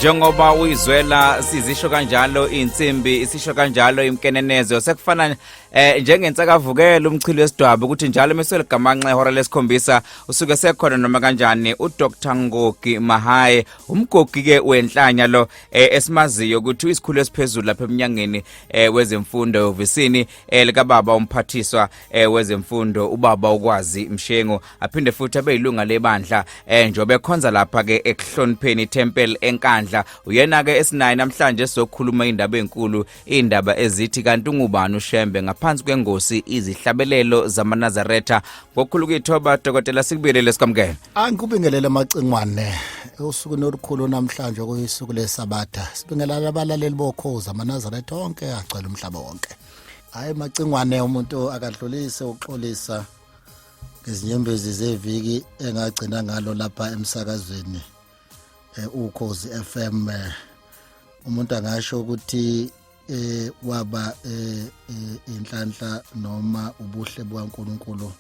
Njengoba uyizwela sizisho kanjalo insimbi, isisho kanjalo imkenenezo, sekufana njengensakavukela umchilo wesidwaba ukuthi njalo mesele gamanxa ihora lesikhombisa usuke sekhona noma kanjani uDr Ngogi Mahaye, umgogi ke wenhlanya lo esimaziyo ukuthi uyisikhulu esiphezulu lapha eminyangeni wezemfundo ehhovisini likababa umphathiswa wezemfundo ubaba uKwazi Mshengu, aphinde futhi abe yilunga lebandla njobe ekhonza lapha ke ekuhlonipheni itemple eNkandla. Uyena ke esinaye namhlanje sizokhuluma indaba enkulu, indaba ezithi kanti ungubani uShembe ngaphansi kwengosi izihlabelelo zamaNazaretha. Ngokukhulu kuyithoba dokotela, sikubiyelele, sikwamukele. Angikubingelele Macingwane, usuku olukhulu namhlanje okuyisuku leSabatha. Sibingelele abalaleli bokhozi amaNazaretha onke agcwele umhlaba wonke. Hayi Macingwane, umuntu akadlulise ukuxolisa ngezinyembezi zeviki engagcina ngalo lapha emsakazweni Ukhozi FM. Umuntu angasho ukuthi waba inhlanhla noma ubuhle bukaNkuluNkulu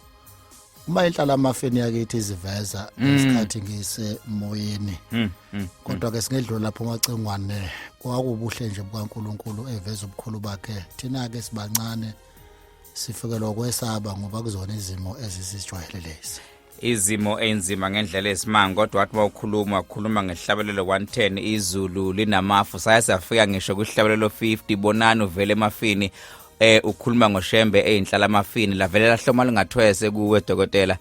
uma inhlala amafeni yakithi iziveza ngesikhathi ngise moyeni. Kodwa ke singedlula lapho Macingwane, kwakubuhle nje bukaNkuluNkulu eveza ubukhulu bakhe. Thina ke sibancane sifikelwa ukwesaba ngoba kuzona izimo ezisijwayele lezi. Izimo enzima ngendlela esimanga, kodwa wathi mawukhuluma ukhuluma ngehlabelelo 110 izulu linamafu, saya safika ngisho kwihlabelelo 50 bonani uvele emafini, ukhuluma ngoShembe eyinhlala amafini lavele lahloma lingathwese kuwe dokotela,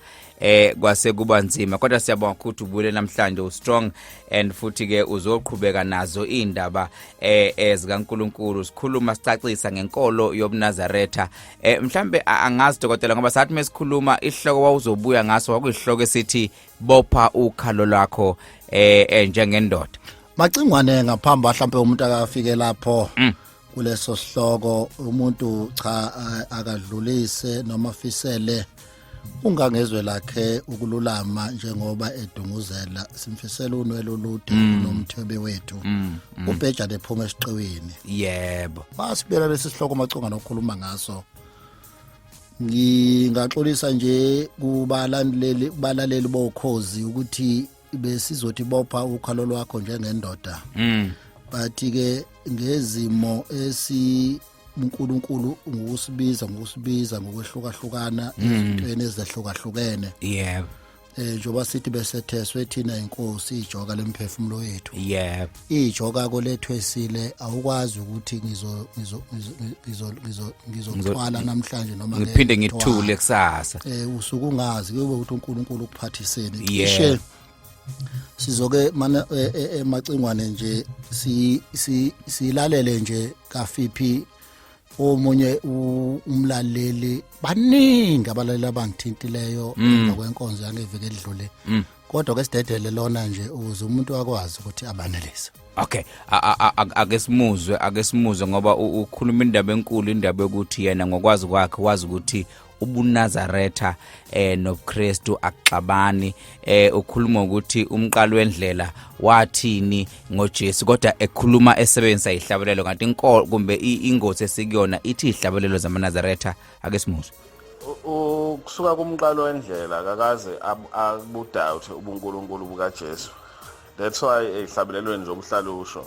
kwase kuba nzima. Kodwa siyabonga ukuthi ubuyele namhlanje u-strong and futhi ke uzoqhubeka nazo indaba ezikaNkuluNkulu, sikhuluma sicacisa ngenkolo yobuNazaretha. Mhlambe angazi dokotela, ngoba sathi mesikhuluma ihloko wawuzobuya ngaso kwakuyihloko esithi bopha ukhalo lwakho njengendoda. Macingwane, ngaphambi mhlawumbe umuntu akafike lapho kuleso sihloko, umuntu cha akadlulise noma afisele ungangezwe lakhe ukululama njengoba edunguzela. Simfisela unwele olude nomthwebe wethu ubhejane ephuma esiqiwini. Masibuyela lesi sihloko Macingwane nokukhuluma ngaso, ngingaxolisa nje kubalandeli, kubalaleli bokhozi ukuthi besizothi bopha ukhalo lwakho njengendoda, but ke ngezimo esi uNkulunkulu ngokusibiza ngokwehlukahlukana ezintweni ezehlukahlukene. Njoba sithi besetheswe thina inkosi ijoka lemphefumulo yethu. Ijoka kolethwesile awukwazi ukuthi ngizo ngizo ngizo ngizo ngizothwala namhlanje noma ngiphinde ngithule kusasa. Usuku ungazi kube ukuthi uNkulunkulu ukuphathiseni. Cishe sizoke mana emacingwane nje si silalele nje kafiphi omunye umlaleli. Baningi abalaleli abangithintileyo emva kwenkonzo yangeviki edlule, kodwa ke sidedele lona nje ukuze umuntu akwazi ukuthi abanelise. Okay, ake simuzwe, ake simuzwe, ngoba ukhuluma indaba enkulu, indaba yokuthi yena ngokwazi kwakhe wazi ukuthi ubuNazaretha nobuKristu akuxabani. Ukhuluma ukuthi umqalo wendlela wathini ngoJesu, kodwa ekhuluma esebenzisa ihlabelelo, kanti inkolo kumbe ingozi esikuyona ithi ihlabelelo zamaNazaretha. Ake simuzwe. Ukusuka kumqalo wendlela akakaze abudoubt ubuNkulunkulu bukaJesu. That's why ezihlabelelweni zokuhlala usho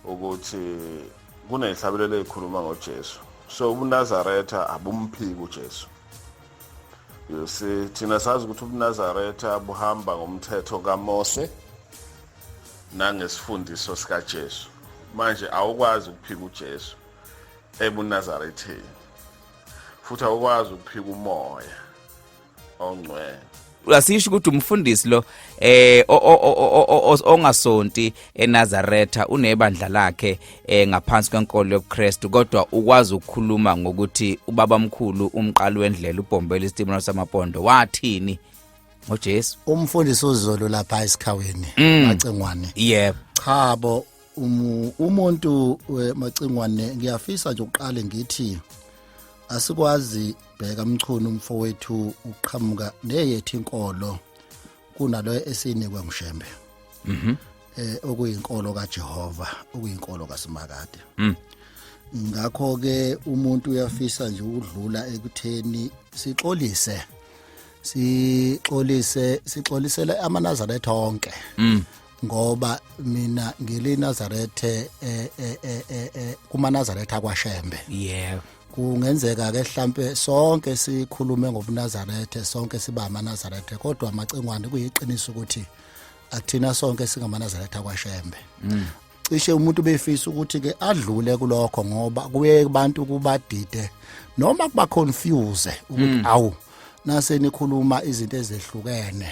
ukuthi kunezihlabelelo ezikhuluma ngoJesu, so ubuNazaretha abumphiki uJesu. You see, thina sazi ukuthi ubuNazaretha buhamba ngomthetho kaMose nangesifundiso sikaJesu. Manje awukwazi ukuphika uJesu ebuNazaretheni, futhi awukwazi ukuphika umoya ongcwele. Asisho ukuthi umfundisi lo ongasonti eNazaretha unebandla lakhe ngaphansi kwenkolo yobuKristu, kodwa ukwazi ukukhuluma ngokuthi ubaba mkhulu umqali wendlela ubhombela isitimela samapondo wathini ngoJesu. Umfundisi uZulu lapha esikhawini, Macingwane. Chabo, umuntu Macingwane, ngiyafisa nje ukuqale ngithi asikwazi bheka Mchunu umfowethu uqhamuka neyethu inkolo kunalo esinikwe nguShembe, okuyinkolo kaJehova, okuyinkolo kaSimakade. Ngakho ke umuntu uyafisa nje ukudlula ekutheni sixolise, sixolise, sixolisele amaNazaretha onke. Ngoba mina ngiliNazarethe kumaNazaretha kwaShembe. Kungenzeka ke mhlambe sonke sikhulume ngobuNazarethe, sonke siba amaNazarethe, kodwa amacingwane kuyiqiniso ukuthi akuthina sonke singamaNazaretha kwaShembe. Cishe umuntu befisa ukuthi ke adlule kulokho, ngoba kuye kubantu kubadide noma kuba confuse ukuthi awu, nase nikhuluma izinto ezehlukene.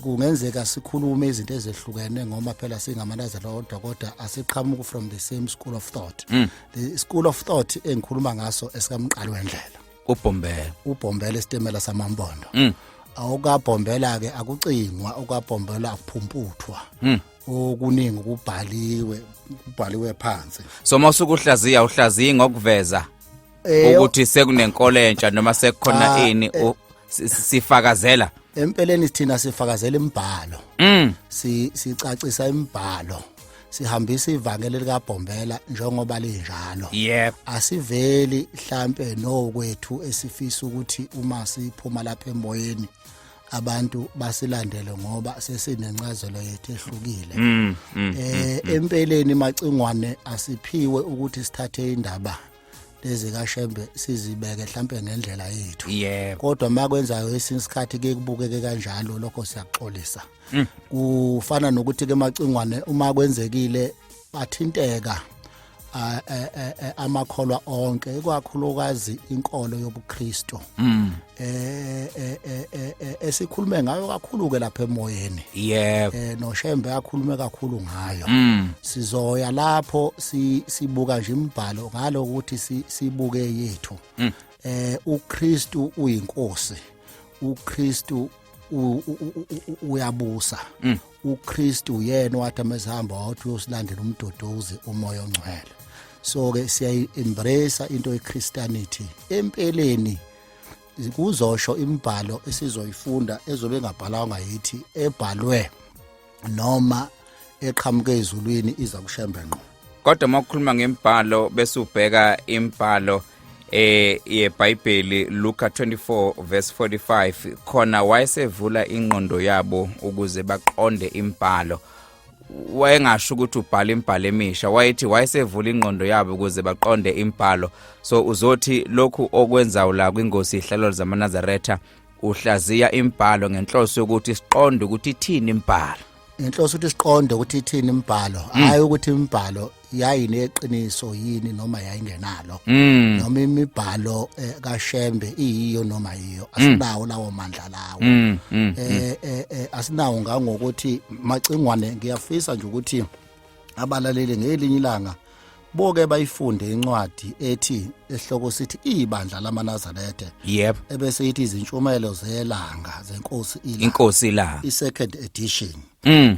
Kungenzeka sikhulume izinto ezehlukene ngoba phela singamaNazaretha odwa, kodwa asiqhamuki from the same school of thought. The school of thought engikhuluma ngaso esikamqali wendlela, uBhombela. uBhombela isitimela samambondo. Awukabhombela ke akucingwa, okabhombela akuphumputhwa. Okuningi kubhaliwe, kubhaliwe phansi. So mawusuke uhlaziya, uhlaziya ngokuveza ukuthi sekunenkolo entsha noma sekukhona Cha, ini, sifakazela. Empeleni thina sifakazela imibhalo. Sicacisa imibhalo, sihambisa ivangeli likaBhombela njengoba linjalo. Asiveli mhlambe nokwethu esifisa ukuthi uma siphuma lapha emoyeni abantu basilandele ngoba sesinencazelo yethu ehlukile. Empeleni macingwane asiphiwe ukuthi sithathe indaba lezi kaShembe sizibeke mhlambe ngendlela yethu. Kodwa makwenzayo esinye isikhathi ke kubukeke kanjalo, lokho siyaxolisa. Kufana nokuthi ke macingwane uma kwenzekile bathinteka amakholwa onke, ikakhulukazi inkolo yobuKristu esikhulume ngayo kakhulu ke lapha emoyeni. NoShembe akhulume kakhulu ngayo. Sizoya lapho sibuka nje imibhalo ngalo ukuthi sibuke yethu. UKristu uyinkosi, uKristu uyabusa, uKristu yena wathi amezihamba wathi uyosilandela umduduzi, uMoya oNgcwele. So ke siyayi embrace into yeChristianity. Empeleni kuzosho imibhalo esizoyifunda ezobe engabhalwanga yithi, ebhalwe noma eqhamuke ezulwini iza kuShembe ngqo. Kodwa uma ukhuluma ngembhalo bese ubheka imbhalo yeBhayibheli, Luka 24 verse 45, khona wayesevula ingqondo yabo ukuze baqonde imbhalo. Wayengasho ukuthi ubhala imbhalo emisha, wayethi wayesevula ingqondo yabo ukuze baqonde imbhalo. So uzothi lokhu okwenzayo la kwingosi ihlalo zamaNazaretha, uhlaziya imbhalo ngenhloso yokuthi siqonde ukuthi ithini imbhalo. Inhloso ukuthi siqonde ukuthi ithini imibhalo, hayi ukuthi imibhalo yayineqiniso yini noma yayingenalo, noma imibhalo kaShembe iyiyo noma yiyo. Asinawo lawo mandla lawo. Asinawo ngangokuthi macingwane ngiyafisa nje ukuthi abalaleli ngelinye ilanga boke bayifunde incwadi ethi esihloko sithi Ibandla lamaNazaretha, ebese ithi Izintshumayelo Zelanga Zenkosi Ilanga, Inkosi la, i-second edition,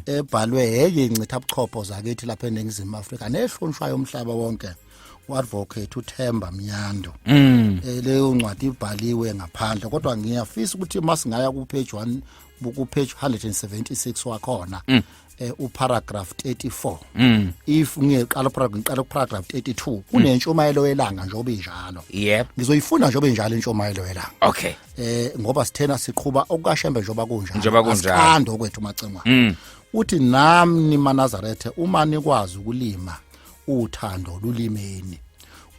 ebhalwe enye incitha buchopho zakithi lapha eNingizimu Afrika nehlonishwayo umhlaba wonke, u-Advocate uThemba Mnyandu. Leyo ncwadi ibhaliwe ngaphandle, kodwa ngiyafisa ukuthi masingaya ku page 1, ku page 176 wakhona, uparagraph 34, if ngiyeqala paragraph, ngiqala kuparagraph 32, kunentshumayelo yelanga njengoba injalo. Ngizoyifunda njengoba injalo intshumayelo yelanga. Ngoba sithena siqhuba okukaShembe njengoba kunjalo. Njengoba kunjalo. Asikhandi okwethu macingwane. Uthi nami maNazarethe, uma nikwazi ukulima uthando lulimeni.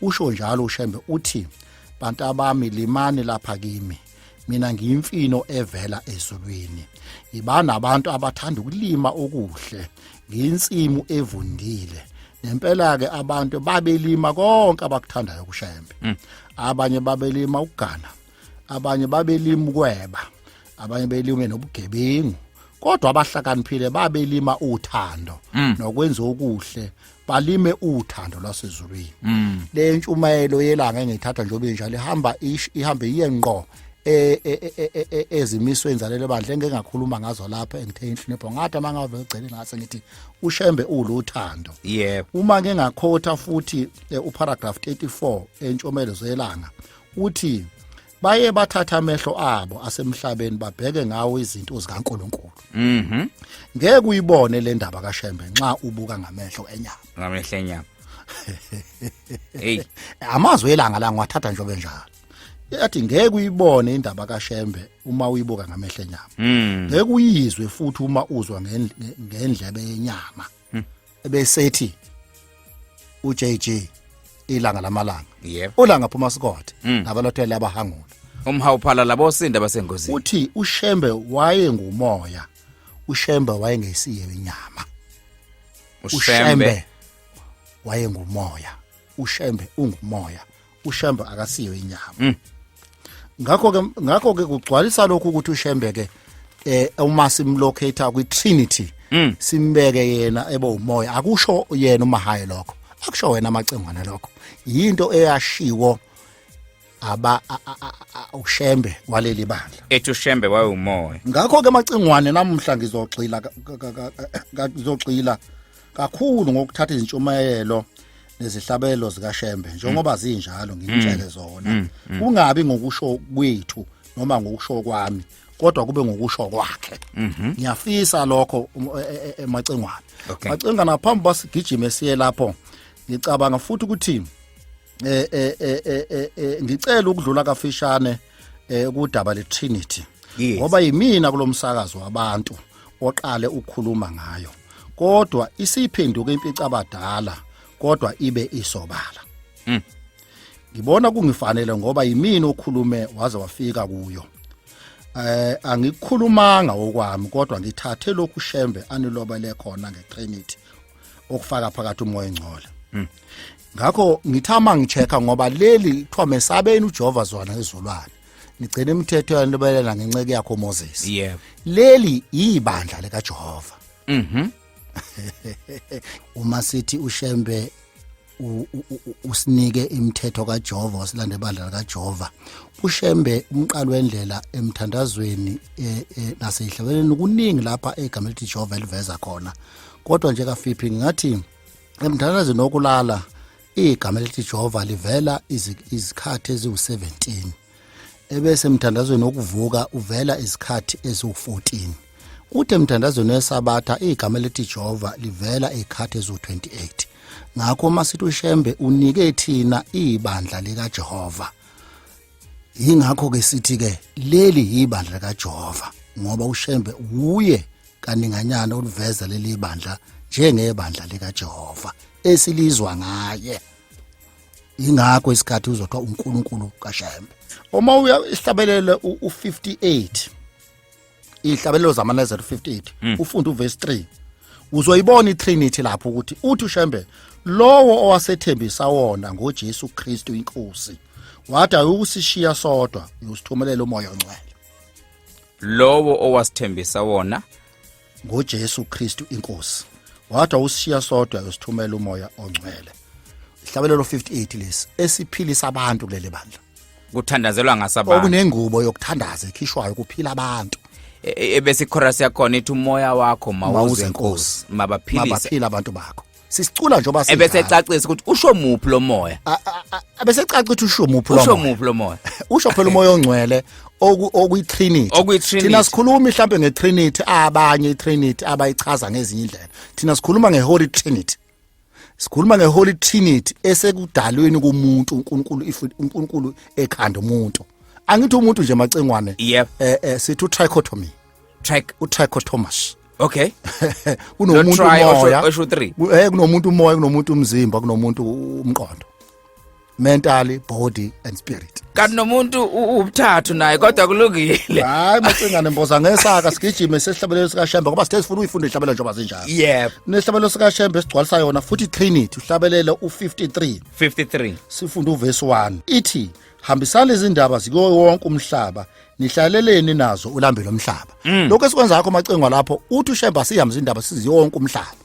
Usho njalo uShembe, uthi bantu abami limani lapha kimi, mina ngiyimfino evela ezulwini. Iba nabantu abathanda ukulima okuhle, ngiyinsimu evundile. Nempela ke abantu babelima konke abakuthandayo kuShembe. Abanye babelima ukugana, abanye babelima ukweba, abanye belime nobugebengu, kodwa abahlakaniphile babelima uthando nokwenza okuhle, balime uthando lwasezulwini. Le ntshumayelo yelanga engiyithatha njengoba injalo ihamba ihambe iye ngqo ezimisweni zalelo bandla engeke ngakhuluma ngazo lapha, engithe inhlonipho ngathi mangave egceleni ngase ngithi uShembe uluthando. Uma ke ngakhotha futhi uparagraph 34 entshomelo zelanga, uthi baye bathatha amehlo abo asemhlabeni babheke ngawo izinto zikaNkuluNkulu. Ngeke uyibone le ndaba kaShembe nxa ubuka ngamehlo enyama. Ngamehlo enyama, hey. Amazwi elanga la ngiwathatha njengoba enjalo. Yathi ngeke uyibone indaba kaShembe uma uyibuka ngamehlo enyama. Ngeke uyizwe futhi uma uzwa ngendlebe yenyama. Ebesethi uJJ ilanga lamalanga. Ulanga phuma sikothe nabalothele abahangula. Umhawuphala labo sinda basengozini. Uthi uShembe wayengumoya. uShembe wayengesiye inyama. UShembe wayengumoya. uShembe ungumoya. uShembe akasiyo inyama. Ngakho ke kugcwalisa lokhu ukuthi uShembe ke uma simlocate kwi Trinity simbeke yena ebe umoya, akusho yena uMahaye lokho, akusho wena amacengwana lokho, yinto eyashiwo aba uShembe waleli bandla. Ethi uShembe wayewumoya. Ngakho ke macingwane namuhla ngizogxila ngizogxila kakhulu ngokuthatha izintshumayelo nezihlabelo zikaShembe njengoba zinjalo nginitshele zona, kungabi ngokusho kwethu noma ngokusho kwami, kodwa kube ngokusho kwakhe. Ngiyafisa lokho emacingwane. Macingwana, phambi basigijime siye lapho, ngicabanga futhi ukuthi ngicela ukudlula kafishane kudaba leTrinity, ngoba yimina kulomsakazo wabantu oqale ukukhuluma ngayo, kodwa isiphenduka impicabadala, kodwa ibe isobala. Ngibona kungifanele ngoba yimina okhulume waze wafika kuyo. Angikukhulumanga okwami, kodwa ngithathe lokhu Shembe anilobele khona ngeTrinity, okufaka phakathi umoya engcole. Ngakho ngithama ngichecka, ngoba leli kuthiwa mesabeni uJehova zwana ezulwane, nigcine imithetho yanilobelela ngenceke yakho Moses. Leli ibandla likaJehova. Uma sithi uShembe usinike imithetho kaJehova, wasilanda ibandla likaJehova, uShembe umqalo wendlela emthandazweni naseyihlabeleni kuningi lapha egama elithi Jehova eliveza khona. Kodwa nje kafiphi ngathi emthandazweni wokulala igama elithi Jehova livela izikhathi eziwu-17, ebese emthandazweni wokuvuka uvela izikhathi eziwu-14, kuthi emthandazweni wesabatha igama elithi Jehova livela izikhathi eziwu-28. Ngakho uma sithi uShembe unike thina ibandla likaJehova, yingakho ke sithi ke leli yibandla likaJehova, ngoba uShembe uye kaninganyana oluveza leli bandla njengebandla likaJehova esilizwa ngaye. Ingakho isikhathi uzothiwa uNkulunkulu kaShembe. Uma uya isihlabelelo u58, ihlabelelo zamaNazaretha 58, ufunda uverse 3, uzoyibona iTrinity lapho, ukuthi uthi uShembe lowo owasethembisa wona ngoJesu Kristu inkosi, wathi ayukusishiya sodwa, uyosithumelela umoya ongcwele. Lowo owasithembisa wona ngoJesu Kristu inkosi, wathi awusishiya sodwa, uyosithumela umoya ongcwele. Ihlabelelo 58 lesi esiphilisa abantu kuleli bandla. Kuthandazelwa ngasabantu. Okunengubo yokuthandaza ekhishwayo kuphila abantu. Ebese ichorus yakhona ithi umoya wakho mawuze Nkosi, mabaphilise mabaphila abantu bakho. Sisicula njengoba ebese ecacisa ukuthi usho muphi lo moya. Ebese ecaca ukuthi usho muphi lo usho moya. Muphi lo moya. Usho phela umoya ongcwele okuyi-Trinity. Okuyi-Trinity. Thina sikhuluma mhlambe nge-Trinity, abanye i-Trinity abayichaza ngezinye indlela. Thina sikhuluma nge-Holy Trinity, sikhuluma nge-Holy Trinity esekudalweni komuntu, uNkulunkulu, if uNkulunkulu ekhanda umuntu, angithi umuntu nje macengwane, sithi u-trichotomy. U-trichotomous. Kunomuntu tri umoya, osho three. Kunomuntu umoya, kunomuntu umzimba, kunomuntu umqondo, mentally, body and spirit. Kanti nomuntu ubuthathu naye, kodwa kulungile. Hayi macingane, mboza ngesaka sigijime sesihlabelelo sikaShembe, ngoba sithe sifuna uyifunda ihlabelelo njengoba zinjalo. Nesihlabelelo sikaShembe esigcwalisa yona futhi iTrinity, uhlabelelo u53. 53. Sifunda uverse 1, ithi hambisani izindaba zikuwo wonke umhlaba, nihlaleleni nazo ulambele umhlaba. Lokho esikwenza ngakho macingwa lapho, uthi uShembe asihambise indaba siziyo wonke umhlaba,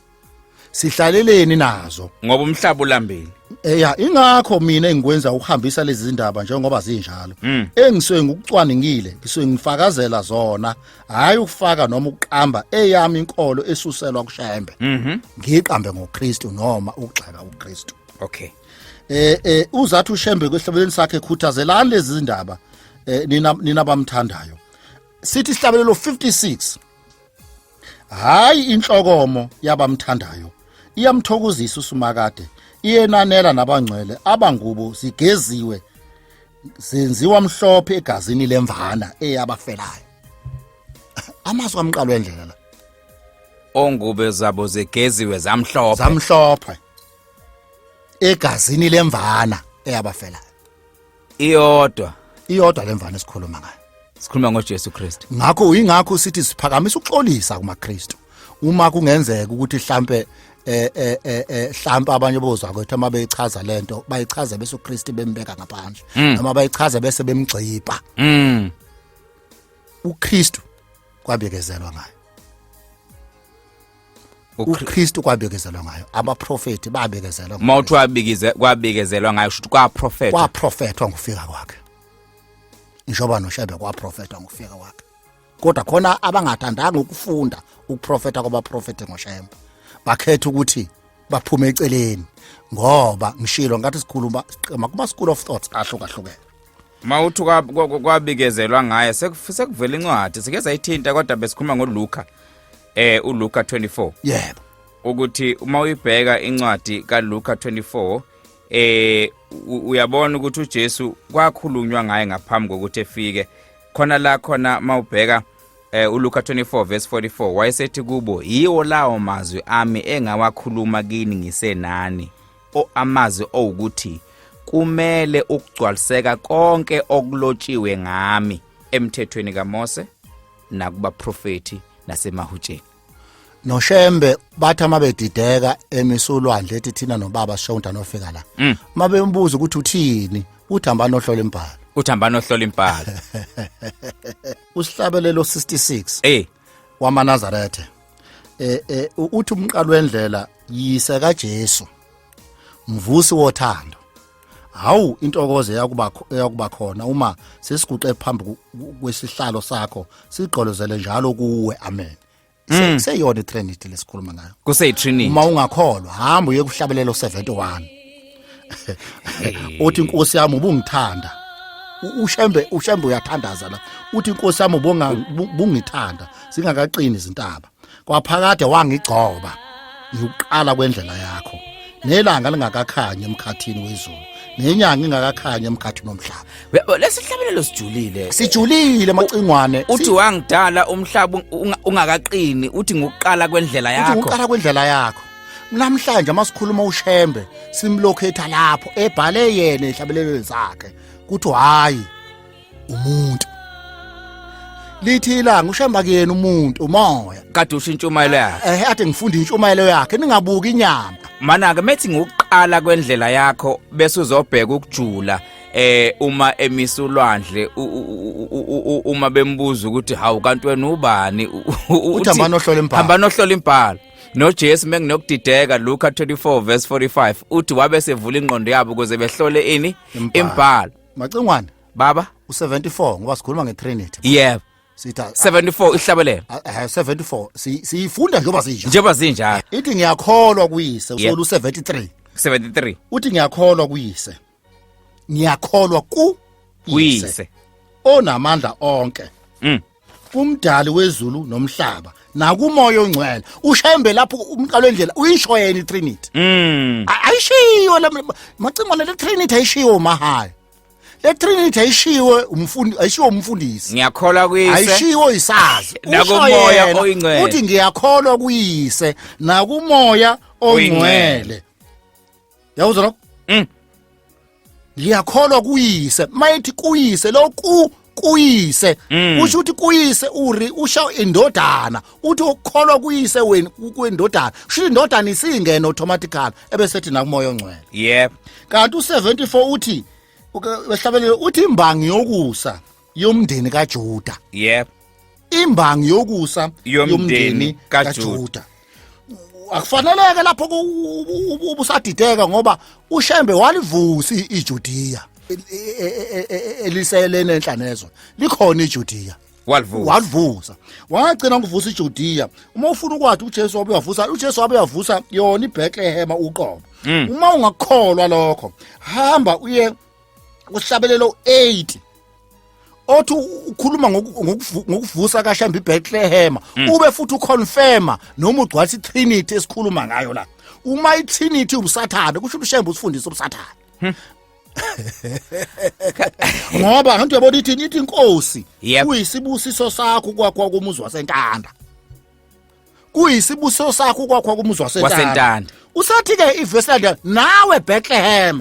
sihlaleleni nazo. Ngoba umhlaba ulambile. Eya, ingakho mina engikwenza ukuhambisa lezi zindaba njengoba zinjalo, engisuke ngikucwaningile, ngisuke ngifakazela zona, hayi ukufaka noma ukuqamba eyami inkolo esuselwa kuShembe, ngiqambe ngoKristu noma ukugxeka uKristu. Uzathi uShembe kwehlabeleni sakhe, khuthazelani lezi zindaba nina bamthandayo. Sithi isihlabelelo 56, hayi inhlokomo yabamthandayo iyamthokozisa uSimakade, iyenanela nabangcwele abangubo zigeziwe. Zenziwa mhlophe egazini lemvana eyabafelayo. Amazwi amqalo endlela la. Ongube zabo zigeziwe zamhlophe. Zamhlophe. Egazini lemvana eyabafelayo. Iyodwa. Iyodwa lemvana esikhuluma ngayo. Sikhuluma ngoJesu Kristu. Ngakho ingakho sithi siphakamisa ukuxolisa kumaKristu. Uma kungenzeka ukuthi hlampe hlampe abanye bozwa kwethu uma beyichaza lento bayichaza bese uKristu bembeka ngaphandle noma bayichaza bese bemgxipa. uKristu kwabikezelwa ngayo. uKristu kwabikezelwa ngayo, abaprofeti babikezelwa. Uma uthi wabikize kwabikezelwa ngayo, kusho ukuthi kwaprofetha. Kwaprofethwa ngokufika kwakhe, njengoba noShembe kwaprofethwa ngokufika kwakhe, kodwa khona abangathandanga ukufunda ukuprofetha kwabaprofeti ngoShembe bakhetha ukuthi baphume eceleni, ngoba ngishilo ngathi sikhuluma kuma school of thoughts ahlukahlukene. Mawuthi kwabikezelwa ngaye, sekuvela incwadi sike sayithinta, kodwa besikhuluma ngoLuka, uLuka 24. Yebo. Ukuthi uma uyibheka incwadi kaLuka 24, uyabona ukuthi uJesu kwakhulunywa ngaye ngaphambi kokuthi efike khona la khona. Mawubheka uLuka 24 verse 44, wayesethi kubo, yiwo lawo mazwi ami engawakhuluma kini ngisenani, o amazwi owukuthi kumele ukugcwaliseka konke okulotshiwe ngami emthethweni kaMose nakubaprofethi nasemahutsheni. NoShembe bathi uma bedideka emisulwandle ethi thina nobaba sishonda nofika la, uma bembuza ukuthi uthini, uthi hamba nohlola imbhalo. Uthi hamba nohlola imbhalo. Usihlabelelo 66 wamaNazaretha, uthi umqalo wendlela, yise kaJesu, mvusi wothando, hawu intokozo eyakuba khona uma sesiguqe phambi kwesihlalo sakho, sigqolozele njalo kuwe, amen. Seyona iTrinity lesikhuluma ngayo. Kuseyi-Trinity. Uma ungakholwa, hamba uye kuhlabelelo 71, uthi inkosi yami ubungithanda. UShembe uyathandaza la, uthi inkosi yami ubungithanda singakaqini izintaba, kwaphakade wangigcoba ngiuqala kwendlela yakho, nelanga lingakakhanyi emkhathini wezulu, nenyanga ingakakhanyi emkhathini womhlaba. Uyabo, lesi hlabelelo sijulile. Sijulile, Macingwane. Uthi wangidala umhlaba ungakaqini, uthi ngokuqala kwendlela uthi yakho. Ukuqala kwendlela yakho. Namhlanje masikhuluma uShembe simlocate lapho ebhale yena ehlabelelweni zakhe kuthi hayi umuntu, lithi ilanga uShembe akuyena umuntu, umoya. Kade usho intshumayelo yakhe. Ade ngifunda intshumayelo yakhe, ningabuki inyama. Mana-ke methi ngokuqala kwendlela yakho, bese uzobheka ukujula uma emisa ulwandle, uma bembuza ukuthi hawu kanti wena ubani, uthi hamba nohlola imbhalo. Hamba nohlola imbhalo. NoJesu menginokudideka, Luka 24 verse 45 uthi wabe sevula ingqondo yabo ukuze behlole ini? Imbhalo. Imbhalo. Macingwane. Baba. U74, ngoba sikhuluma ngeTrinity. Yebo. Sithi 74 ihlabelelo. 74 siyifunda njengoba sinjalo. Njengoba zinjalo. Ithi ngiyakholwa kuyise, usolo u73. 73. Uthi ngiyakholwa kuyise, ngiyakholwa ku kuyise onamandla onke, kumdali wezulu nomhlaba, nakumoya ongcwele. UShembe lapho umqalo wendlela uyisho yena iTrinity. Ayishiwo la, Macingwane, le Trinity ayishiwo mahaya, le Trinity ayishiwe umfundi, ayishiwo umfundisi. Ngiyakholwa kuyise. Ayishiwo isazi. Nakumoya Usho yena, oyingcwele. Uthi ngiyakholwa kuyise nakumoya ongcwele. Yawuzwa lokho? Ngiyakholwa kuyise, mayithi kuyise lo ku kuyise, kusho ukuthi kuyise uri usho indodana, uthi ukukholwa kuyise wena kwendodana, kusho indodana isingena automatically, ebesethi nakumoya ongcwele. Yebo. Kanti u74 uthi wehlabelelo uthi imbangi yokusa yomndeni kaJuda. Yebo. Imbangi yokusa yomndeni kaJuda. Akufaneleke lapho ubusadideka, ngoba uShembe walivusa iJudiya eliselene enhla nezwe, likhona iJudiya. Walivusa. Walivusa, wagcina ukuvusa iJudiya. Uma ufuna ukwazi uJesu wabe uyavusa, uJesu wabe uyavusa yona iBethlehem uqobo. Uma ungakholwa lokho, hamba uye kuhlabelelo 8 othi ukhuluma ngokuvusa kaShembe iBethlehem, ube futhi uconfirma noma ugcwalisa iTrinity esikhuluma ngayo la. Uma iTrinity ubusathane, kusho uShembe usifundisa ubusathane. Ngoba ngento uyabona ithini, ithi inkosi Yep. kuyisibusiso sakho kwakho kumuzi wasentanda. Kuyisibusiso sakho kwakho kumuzi wasentanda. Wasentanda. Usathi ke ivesi landela nawe Bethlehem.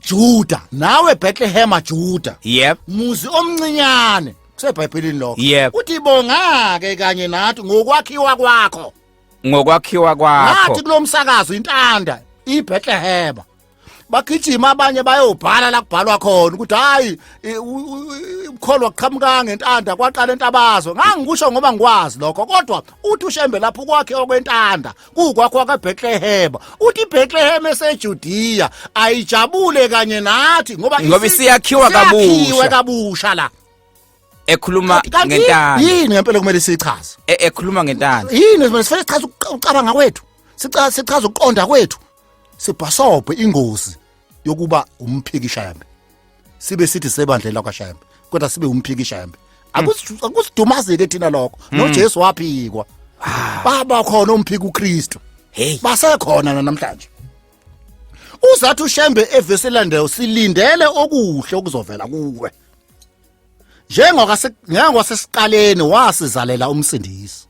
Juda, nawe Bethlehem Juda. Yep. Muzi omncinyane kuseBhayibhelini lokho. Yep. Uthi bonga ke kanye nathi ngokwakhiwa kwakho. Ngokwakhiwa kwakho. Nathi kulomsakazo intanda iBethlehem. Bagijima abanye bayobhala la kubhalwa khona ukuthi hayi ukukholwa kuqhamuka ngentanda kwaqala entabazo. Ngangikusho ngoba ngikwazi lokho, kodwa uthi uShembe lapho kwakhe okwentanda kukwakho kwaBethlehem. Uthi iBethlehem eseJudea ayijabule kanye nathi ngoba Ngoba isiyakhiwa kabusha. Isiyakhiwe kabusha la. Ekhuluma Kanti ngentanda. yini ngempela kumele siyichaze? Ekhuluma ngentanda. Yini kumele sifanele sichaze ukucabanga kwethu, sichaze ukuqonda kwethu, sibhasobhe ingozi yokuba umphiki Shembe, sibe sithi sebandleni lakwaShembe kodwa sibe umphiki Shembe. Akusidumazeke thina lokho. NoJesu waphikwa, baba khona umphiki uKristu. Hey. Basekhona namhlanje. Uzathi uShembe evesi elandelayo, silindele okuhle okuzovela kuwe njengokwasesiqaleni wasizalela umsindisi.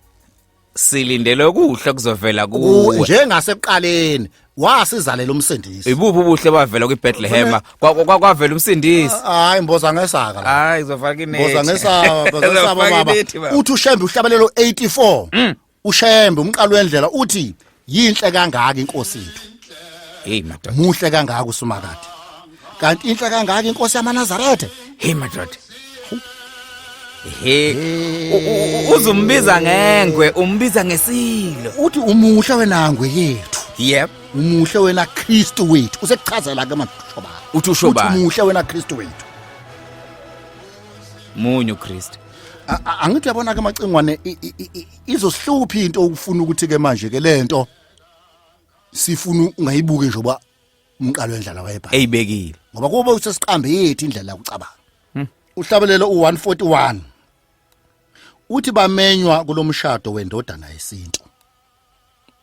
Silindele okuhle kuzovela kuwe. Njengasekuqaleni wasizalela umsindisi. Ibuphi ubuhle bavela kwiBethlehem? Kwavela umsindisi. Hayi, mboza ngesaka la. Hayi, uzofaka inethi. Mboza ngesaka, mboza ngesaka Uzofaka baba. inethi, baba. Uthi uShembe uhlabelelo 84, uShembe umqalo wendlela uthi yinhle kangaka inkosi yethu. Hey madoda. Muhle kangaka uSimakade. Kanti inhle kangaka inkosi yamaNazaretha. Hey madoda. He. Uzumbiza ngengwe, umbiza ngesilo. Uthi umuhle wena ngwe yethu. Yep. Umuhle wena Kristu wethu. Usekuchazela ke manje ushobani. Uthi ushobani? Uthi umuhle wena Kristu wethu. Munye uKristu. Angithi uyabona ke macingwane, izosihlupha into ukufuna ukuthi ke manje ke lento sifuna ungayibuki nje oba umqalo wendlela wayebhala Eyibekile. Ngoba kube usesiqambe yethu indlela yokucabanga. Uhlabelelo u141 uthi bamenywa kulomshado wendodana yesintu.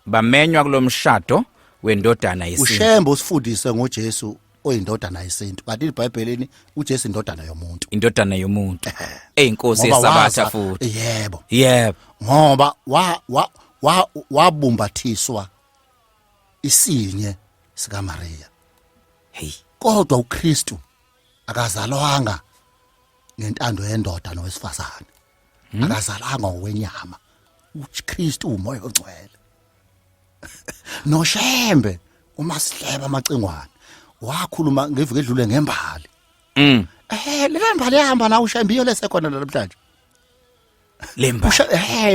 Bamenywa kulomshado wendodana yesintu. uShembe usifundise ngoJesu oyindodana yesintu, kanti iBhayibhelini uJesu indodana yomuntu. Indodana yomuntu. Eyinkosi Ngoba yesabatha futhi. Yebo. Yebo. Ngoba wa wa wa wabumbathiswa isinye sika Maria. Hey. Kodwa uKristu akazalwanga ngentando yendoda nowesifazane. Akazalanga ngokwenyama. uKristu umoya ongcwele. NoShembe uma sihleba amacingwane wakhuluma ngeviki edlule ngembali. Le mbali ehamba la uShembe iyo lesekhona namhlanje. Lemba.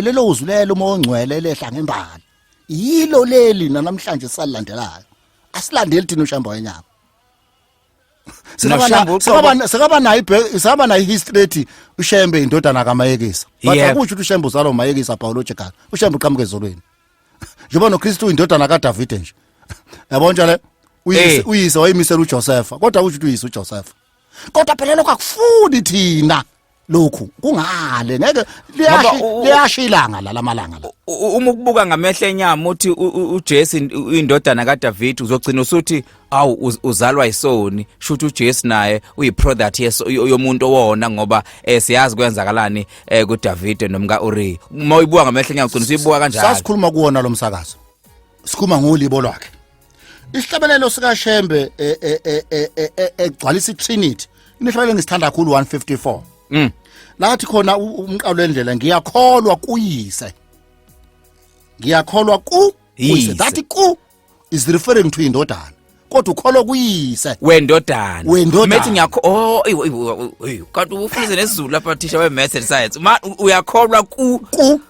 Lelo uzwi lelo umoya ongcwele lehla ngembali. Yilo leli namhlanje salilandelayo. Asilandeli thina uShembe wenyama. NoShembe uqobo. Sekaba nayo history ethi uShembe indodana kaMayekisa. But akusho ukuthi uShembe uzalwa uMayekisa biological. uShembe uqhamuka ezulwini. Njengoba noKristu indodana kaDavide nje. Yabona nje le uyise uyise wayimisela uJosepha, kodwa usho ukuthi uyise uJosepha. Kodwa phela lokho akufuni thina, lokhu kungale ngeke Ngoba liyasha ilanga la lamalanga la. Uma ukubuka ngamehlo enyama uthi uJesu indodana kaDavid, uzogcina usuthi awu uzalwa isoni, shuthi uJesu naye uyiproduct yomuntu owona, ngoba siyazi kwenzakalani kuDavid nomka Uri. Uma uyibuka ngamehlo enyama ugcina usuyibuka kanjalo. Sasikhuluma kuwona lo msakazo, sikhuluma ngolibo lwakhe, isihlabelelo sikaShembe egcwalisa iTrinity. Inihlabelelo ngisithanda kakhulu 154 lathi khona umqalo wendlela, ngiyakholwa kuyise, ngiyakholwa ku kuyise. Yise. That ku is referring to indodana, kodwa ukholwa kuyise Wendodana. Wendodana. Methi ngiyakho, oh eyi, eyi, eyi, kanti ufundise nesiZulu lapha thisha we maths and science. Ma uyakholwa ku ku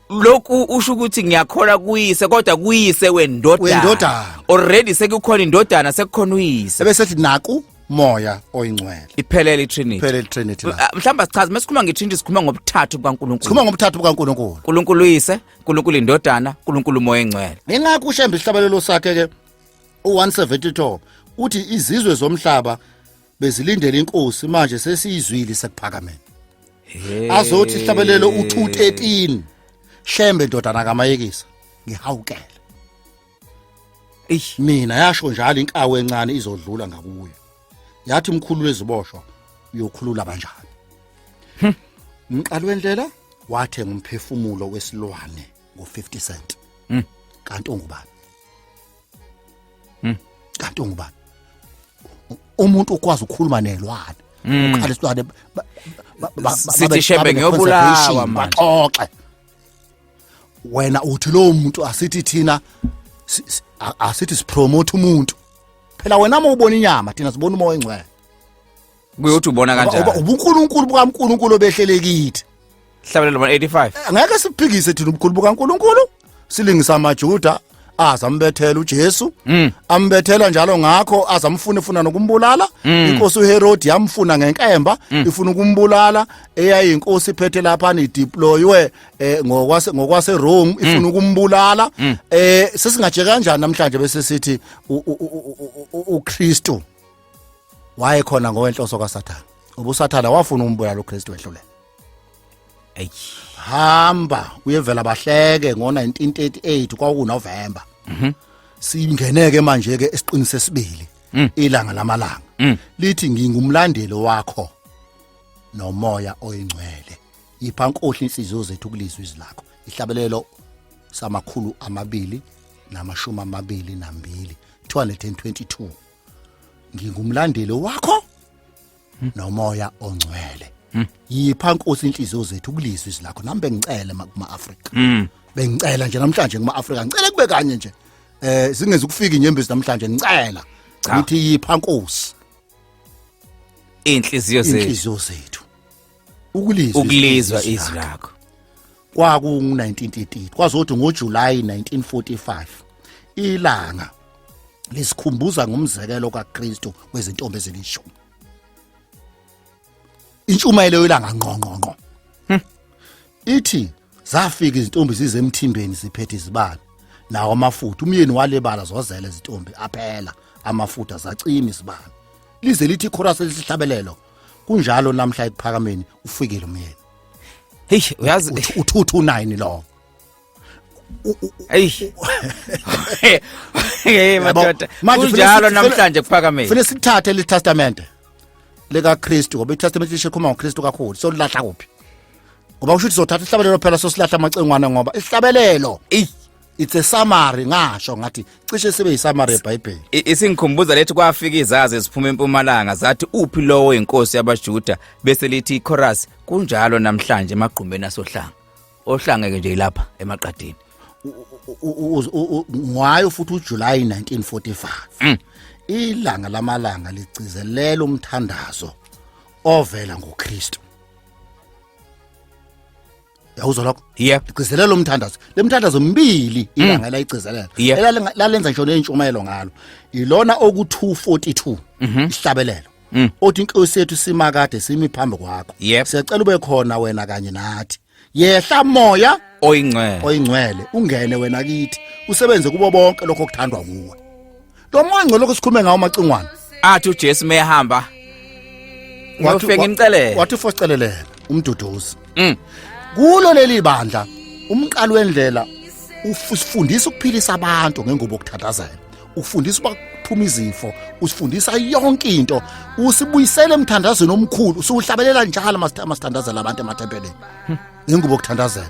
Lokhu usho ukuthi ngiyakholwa kuyise, kodwa kuyise wendodana. Wendodana. Already sekukhona indodana, sekukhona uyise. Ebese naku moya oyingcwele. Iphelele iTrinity. Iphelele iTrinity la. Ah, mhlawumbe sichaze, masikhuluma ngeTrinity sikhuluma ngobuthathu bukaNkulunkulu. Sikhuluma ngobuthathu bukaNkulunkulu. uNkulunkulu uyise, uNkulunkulu indodana, uNkulunkulu umoya engcwele. Ingakho uShembe isihlabelelo sakhe ke u172 uthi izizwe zomhlaba bezilindele inkosi, manje sesiyizwile sekuphakameni. Azothi isihlabelelo u213, Shembe ndodana kaMayekisa ngihawukele. Mina yasho njalo inkawu encane izodlula ngakuyo. Yathi umkhulu weziboshwa uyokhulula kanjani? Umqali wendlela wathenga umphefumulo wesilwane ngo-50 cent. Kanti ungubani? Kanti ungubani? Umuntu ukwazi ukukhuluma nelwane. Ukhala isilwane Sithi Shembe ngiyobulawa manje. Baxoxe. Wena uthi lo muntu asithi thina asithi sipromote umuntu. Phela wena uma ubona inyama thina sibona umoya oyingcwele. Kuyothi ubona kanjani? Ubunkulunkulu bukaNkulunkulu obehlele kithi. Hlabelelo 185. Ngeke siphikise thina ubukhulu bukaNkulunkulu. Silingisa amaJuda azambethela uJesu. Ambethela njalo ngakho azamfuna efuna nokumbulala. Inkosi uHerod yamfuna ngenkemba ifuna ukumbulala, eyayinkosi iphethe lapha ni deploywe ngokwase ngokwase Rome ifuna ukumbulala. Sesingaje kanjani namhlanje bese sithi uKristu wayekhona ngowenhloso kaSathane? Ubusathana wafuna ukumbulala uKristu, wehluleka. Ey. Hamba uyevela bahleke ngo1938, kwakuNovember. Singeneke manje ke esiqini sesibili, ilanga lamalanga lithi ngingumlandeli wakho nomoya oyingcwele, ipha nkohli inhliziyo zethu kulizwi izwi lakho. Ihlabelelo sama-222, 222. Ngingumlandeli wakho nomoya ongcwele, yipha nkosi inhliziyo zethu kulizwi izwi lakho. Nami bengicela kuma Afrika, bengicela nje namhlanje kuma Afrika, ngicela kube kanye nje, singeze ukufika inyembezi namhlanje, ngicela ngithi yipha nkosi Inhliziyo zethu inhliziyo zethu ukulizwa ukulizwa izwi lakho. Kwaku 1938, kwazothi ngoJuly 1945 ilanga lisikhumbuza ngomzekelo kaKristu wezintombi ezilishumi. Intshumayelo yelanga ngqo ngqo ngqo ithi zafika izintombi zize emthimbeni ziphethe izibani nawo amafutha, umyeni walebala, zozela izintombi, aphela amafutha, zacima izibani. Lize lithi ichorus lesihlabelelo, kunjalo namhla ekuphakameni, ufikile umyeni. Hey, uyazi u229 lo. Hey. Hey madoda. Kunjalo namhlanje kuphakameni. Fanele sithathe le testament lika Kristu, ngoba iTestament lisho ikhuluma ngoKristu kakhulu. Solilahla kuphi? Ngoba kusho ukuthi sothatha ihlabelelo phela, sosilahla amacengwane, ngoba ihlabelelo it's a summary. Ngasho ngathi cishe sibe yisummary eBhayibheli. Isingikhumbuza lethi kwafika izazi eziphuma empumalanga zathi uphi lowo inkosi yabaJuda, bese lithi ichorus kunjalo namhlanje emagqumeni asohlanga. Ohlanga ke nje ilapha emaqadini. Ngayo futhi uJuly 1945, ilanga lamalanga ligcizelela umthandazo ovela ngoKristu. Yawuzwa lokho? Yep. Ligcizelela umthandazo, lemthandazo mibili ilanga elayigcizelela, lalenza ngisho nentshumayelo ngalo, ilona oku 242 isihlabelelo othi inkosi yethu simakade simi phambi kwakho, siyacela ube khona wena kanye nathi, yehla moya oyingcwele oyingcwele, ungene wena kithi, usebenze kubo bonke lokho okuthandwa nguwe. Lo moya ngcwele lokho sikhulume ngawo, macingwane. Athi uJesu mehamba, ngiyofika ngimcelele. Wathi fosicelelela umduduzi. Kulo leli bandla umqalo wendlela usifundisa ukuphilisa abantu ngengubo yokuthandazela, ufundisa uba kuphuma izifo, usifundisa yonke into, usibuyisela emthandazweni omkhulu usuhlabelela njalo masithandazela abantu emathempelini ngengubo yokuthandazela,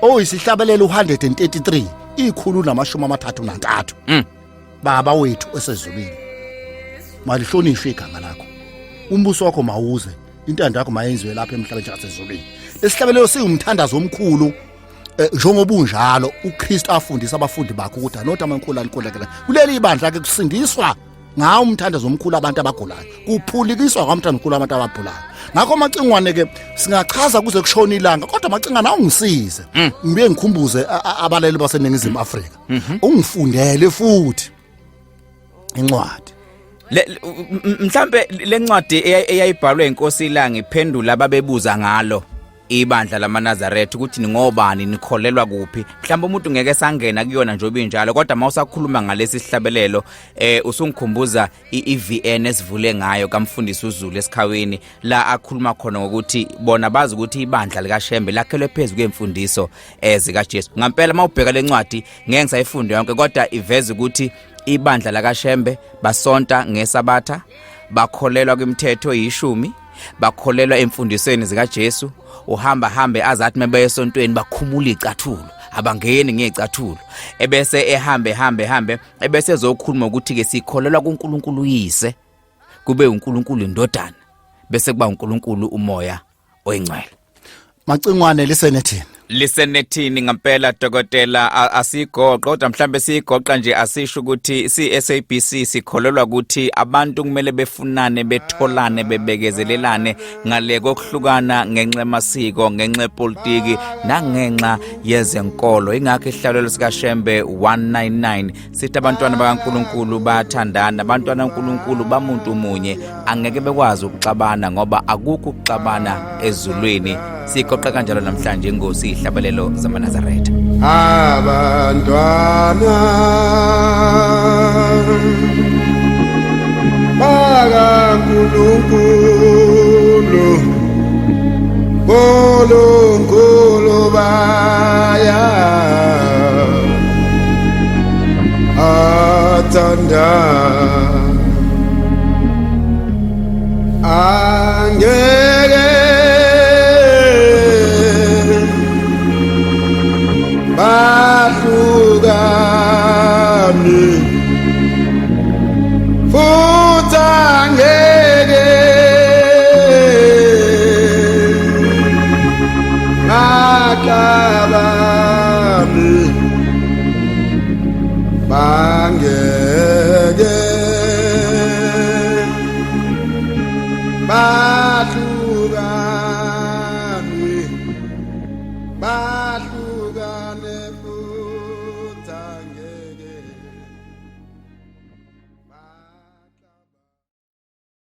oyisihlabelelo 133, 133. Baba wethu osezulwini, malihlonishwe igama lakho, umbuso wakho mawuze, intando yakho mayenziwe lapha emhlabeni njengasezulwini. Lesihlabelelo siwumthandazo omkhulu, njengoba unjalo uKristu afundisa abafundi bakhe ukuthi anothi amankulu alikhulekela. Kuleli ibandla ke kusindiswa ngawo umthandazo omkhulu abantu abagulayo, kuphulikiswa ngomthandazo omkhulu abantu abagulayo. Ngakho macingwane ke singachaza kuze kushona ilanga, kodwa macingwane awungisize ngibuye ngikhumbuze abaleli baseNingizimu Afrika, ungifundele futhi incwadi. Mhlambe lencwadi eyayibhalwe inkosi iLanga iphendula ababebuza ngalo. Ibandla lamaNazaretha ukuthi ningobani, nikholelwa kuphi. Mhlawumbe umuntu ngeke sangena kuyona njengoba injalo, kodwa mawusakhuluma ngalesi sihlabelelo usungikhumbuza i-EVN esivule ngayo kamfundisi uZulu esikhawini, la akhuluma khona ngokuthi bona bazi ukuthi ibandla likaShembe lakhelwe phezulu kwemfundiso zikaJesu. Ngampela mawubheka lencwadi, ngeke ngisayifunda yonke, kodwa iveza ukuthi ibandla lakaShembe basonta ngesabatha, bakholelwa kwimithetho yishumi, bakholelwa emfundisweni zikaJesu. Uhamba hambe azathi mebeye esontweni bakhumula icathulo, abangeni ngecathulo, ebese ehambe hambe hambe, ebese ezokhuluma ukuthi ke sikholelwa kuNkulunkulu uyise, kube uNkulunkulu indodana, bese kuba uNkulunkulu umoya oyingcwele. Macingwane, lisenethini. Lisenethini ngempela, dokotela. Asigoqo, kodwa mhlambe siyigoqa nje, asisho ukuthi si-SABC sikholelwa ukuthi abantu kumele befunane, betholane, bebekezelelane ngale kokuhlukana ngenxa yamasiko, ngenxa yepolitiki nangenxa yezenkolo. Ingakho ihlabelelo sikaShembe 199 sithi abantwana bakaNkuluNkulu bayathandana, abantwana kaNkuluNkulu bamuntu munye, angeke bekwazi ukuxabana ngoba akukho ukuxabana ezulwini. Sigoqa kanjalo namhlanje ingosi ihlabelelo zamaNazaretha. Abantwana bakaNkulunkulu, Nkulunkulu baya athanda, angeke bahlukane, futhi angeke baxabane. Bangeke.